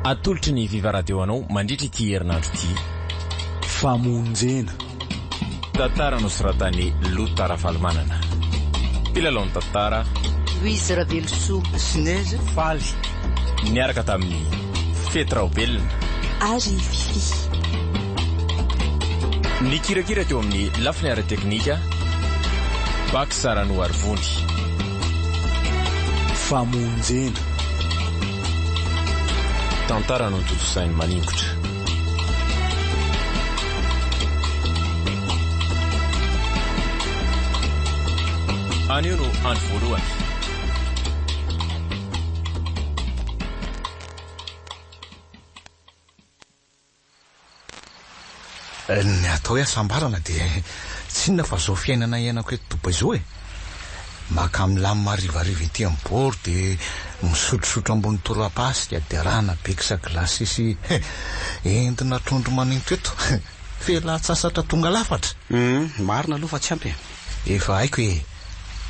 Atolotry ny Viva Radio anao mandritra ity herinandro ity. Famonjena. Tantara nosoratan'i Lota Rafalimanana. Mpilalao ny tantara. Louise Ravelosoa. Sinezy Faly. Niaraka tamin'i Fety Raobelina. Ary Fiffi. Nikirakira teo amin'ny lafiny ara-teknika, Bax Ranoarivony. Famonjena. Tantara notontosain'i Maningotra. Anio no andro voalohany. Ny atao hoe hasambarana dia tsy inona fa izao fiainana iainako eto Dubaï izao e! Maka milamina harivariva ety amin'ny bord dia misotrosotro ambony torapasika dia arahana beksa glacé sy entina trondro maninto eto. Fialan-tsasatra tonga lafatra! Hum, marina aloha fa tsy ampy e! Efa haiko e!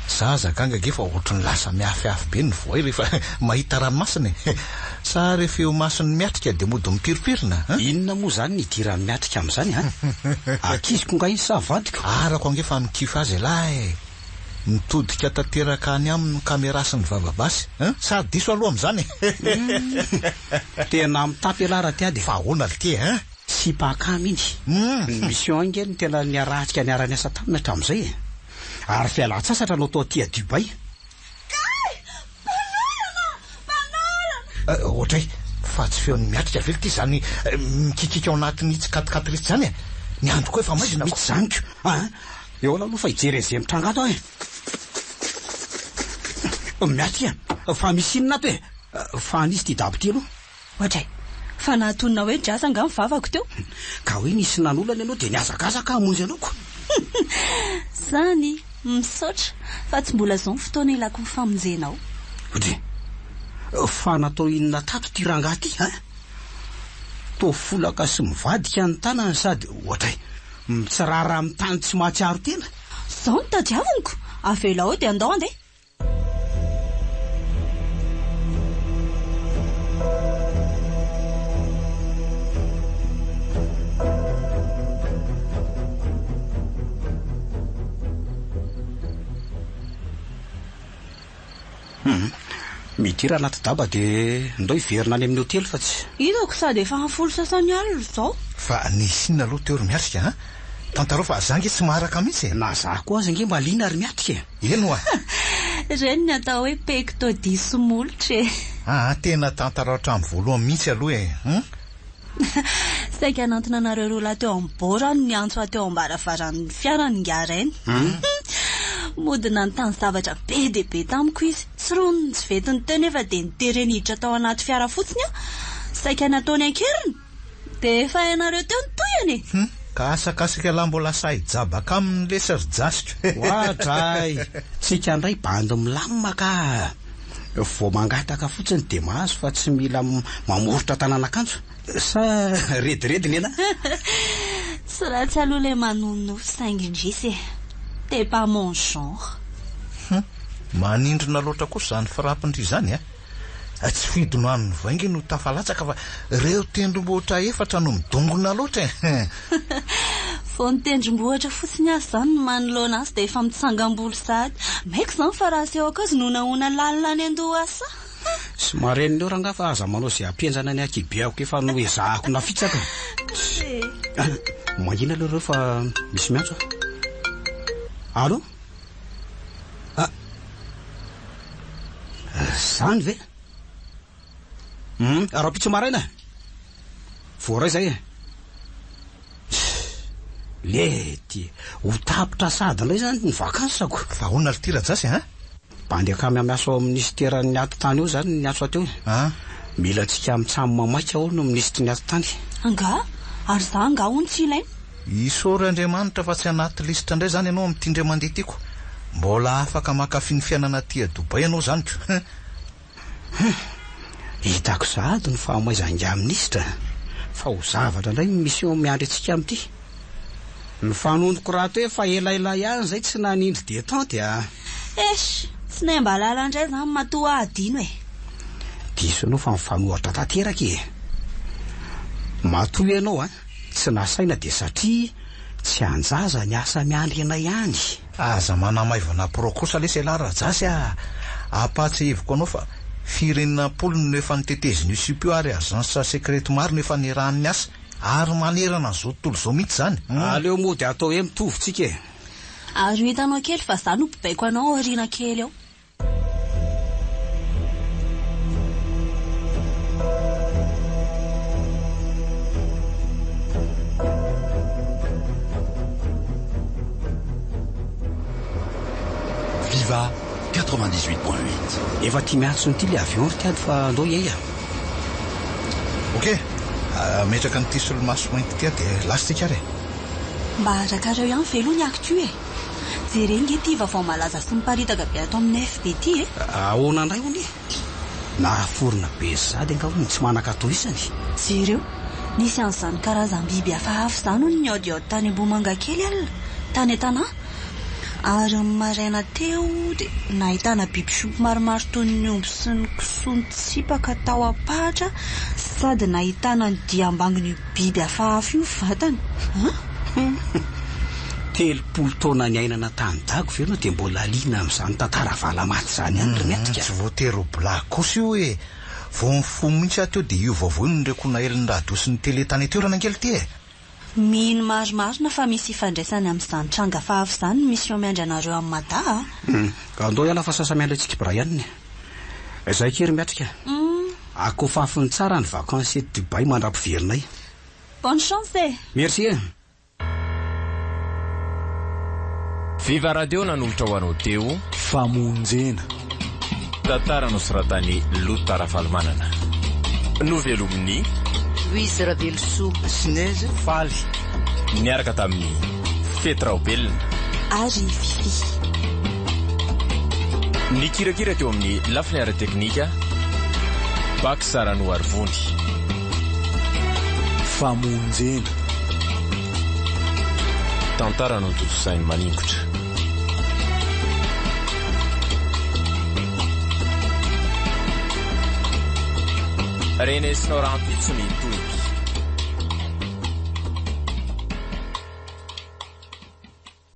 Zaza ganga ange fa ohatry ny lasa miafiafy be ny voay rehefa mahita ranomasina e! Sa rehefa eo imason'ny miatrika dia mody mipiropirona an? Inona moa izany ny idiran'ny miatrika amin'izany an? Ankiziko nga izy sa vadiko? Arako ange fa mikifa azy ialahy e! Mitodika tanteraka any aminy ny camera sy ny vava-basy an? Sa diso aloha amin'izany e? Tena mitapy ialahy raha tiady e! Fa ahoana lty e? Sipa akama iny. Ny mission ange no tena niarahantsika niara-niasa taminy hatramin'izay e! Ary fialan-tsasatra no atao aty a Dubaï. Kay! Mpanolana! Mpanolana! Ohatray, fa tsy feon'ny miatrika ve lty izany mikikiaka ao anatin'itsy quat-quatre itsy izany e? Ny andro koa efa maizina ko. Mitsy izany ko! Aa! Eo aloha fa hijery an'izay mitranga ato aho e! Miatrika, fa misy inona ato e? Fa an'iza ity dabo ity aloha? Oadray! Fa nahatonina hoe Jazz angaha ny vavako teo? Ka hoe nisy nanolana ianao dia nihazakazaka hamonjy anao ko! Zany! Misaotra, fa tsy mbola izao ny fotoana ilako ny famonjenao. Oadray! Fa natao inona tato ity rangahy ity an? Toa folaka sy mivadika ny tanany sady, oadray! Mitsirara amin'ny tany tsy mahatsiaro tena. Izao no tadiaviniko! Avelao eo dia andao handeha! Hum. Midira anaty daba dia ndao hiverina any amin'ny hotely fa tsy. Hitako sady efa amin'ny folo sasany alina izao. Fa nisy inona aloha teo ry miatrika a? Tantarao fa za nge tsy maharaka mihitsy e! Na za koa aza nge mba liana ry miatrika e! Eny oa! Ireny ny atao hoe pecto diso molotra e! Aa tena tantarao hatramin'ny voalohany mihitsy aloha e! Hum! Saika hanantona anareo roa lahy teo amin'ny bord aho no niantso ahy teo am-baravaran'ny fiarany ingahy rainy. Mody nanontany zavatra be dia be tamiko izy. Tsy rony tsy ventiny teo nefa dia notereny hiditra tao anaty fiara fotsiny aho. Saika nataony an-keriny. Dia efa hainareo teo ny tohiny e! Hum! Ka asakasaka ialahy mbola sahy hijabaka aminy lesy ry Jasiko e! Oadray! Tsika ndray bandy milamina ka! Vao mangataka fotsiny dia mahazo fa tsy mila mamoritra tanan'akanjo. Sa rediredy nena? Tsy ratsy aloha ilay manonofy saingy indrisy e! T'es pas mon genre. Hum! Manindrona loatra kosa izany frappe-ndry izany a! Tsy fidiny ho an'ny vainga no tafalatsaka fa reo tendrombohitra efatra no midongona loatra e! Vao ny tendrombohitra fotsiny aza izany no manoloana azy dia efa mitsangam-bolo sahady. Maika izany fa raha asehoko azy nonahoana lalina any an-dohasaha. Sy marenina eo rangahy fa aza manao izay hampihenjana ny ankihibeako efa noezahako nafitsaka. Mangina aloha ireo fa misy miantso a. Allô? Ah! Zany ve? Hum, rahampitso maraina e! Voaray zay e! Lety, ho tapitra sahady indray zany ny vakansako. Fa ahoana ry ty Rajasy a? Bandy akama miasa ao amin'ny minisiteran'ny atitany eo zany ny antso ateo e. Ah? Mila antsika mitsam mamaika hono ny minisitry ny atitany. Angaha? Ary za angaha hono tsy ilaina? Isaory Andriamanitra fa tsy anaty lisitra indray izany ianao amin'ity indray mandeha ity ko. Mbola afaka mankafy ny fiainana aty a Dubaï ianao izany ko. Hum. Hitako sahady ny fahamaizan'ingahy minisitra fa ho zavatra indray ny mission miandry antsika amin'ity. Ny fanondroko rahateo efa elaela ihany izay tsy nanindry détente a. Eish! Tsy naimbalala indray izany matoa aho adino e. Diso ianao fa mifanohitra tanteraka e. Matoa ianao an, tsy nasaina dia satria tsy an-jaza ny asa miandry anay any. Aza manamaivana pro kosa lesy ialahy Rajasy a! Ampahatsiahiviko anao fa firenena am-polony no efa notetezin'io sipa io ary agence secrète maro no efa niarahany niasa ary manerana an'izao tontolo izao mihitsy izany. Aleo mody atao hoe mitovy tsika e! Ary ho hitanao kely fa za no mpibaiko anao aoriana kely ao. Viva 98.8. Efa tia miantso an'ity le avion ry kiady fa andao hiay a! Ok, ametraka an'ity solomaso mainty ity aho dia lasa tsika ary e! Mba arakareo ihany ve aloha ny actu e! Jereo nge ity vaovao malaza sy miparitaka be ato amin'ny FB ity e! Ahoana indray hono e? Nahaforona be sady angaha hono ny tsy manan-katao isany? Jereo, nisy an'izany karazam-biby hafahafa izany hono nihaodihaody tany Ambohimangakely alina, tany an-tanà. Ary ny maraina teo dia nahitana biby fiompy maromaro toy ny omby sy ny kisoa nitsipaka tao am-pahatra sady nahitana ny diam-bangin'io biby hafahafa io ny vatany. An? 30 taona niainana tany Dago ve ianao dia mbola liana amin'izany tantara valamaty izany ihany ry Miatrika? Tsy voatery ho blague kosa io e! Vao nifoha mihitsy aho teo dia io vaovao io no reko naelin'ny radio sy ny télé tany an-toerana ange ity e! Mino marimarina fa misy ifandraisany amin'izany tranga hafahafa izany ny mission miandry anareo any Mada a! Hum, andao hiala fa sasa miandry antsika Brian e! Izay akia ry Miatrika. Hum. Akofafiny tsara ny vacances eto Dubaï mandra-piverinay. Bonne chance e! Merci e! Viva Radio nanolotra ho anao teo. Famonjena. Tantara nosoratan'i Lota Rafalimanana. Novelomin'i. Louise Ravelosoa. Sinezy. Faly. Niaraka tamin'i Fety Raobelina. Ary Fiffi. Nikirakira teo amin'ny lafiny ara-teknika, Bax Ranoarivony. Famonjena. Tantara notontosain'i Maningotra. Renesinao rahampitso ny tohiny.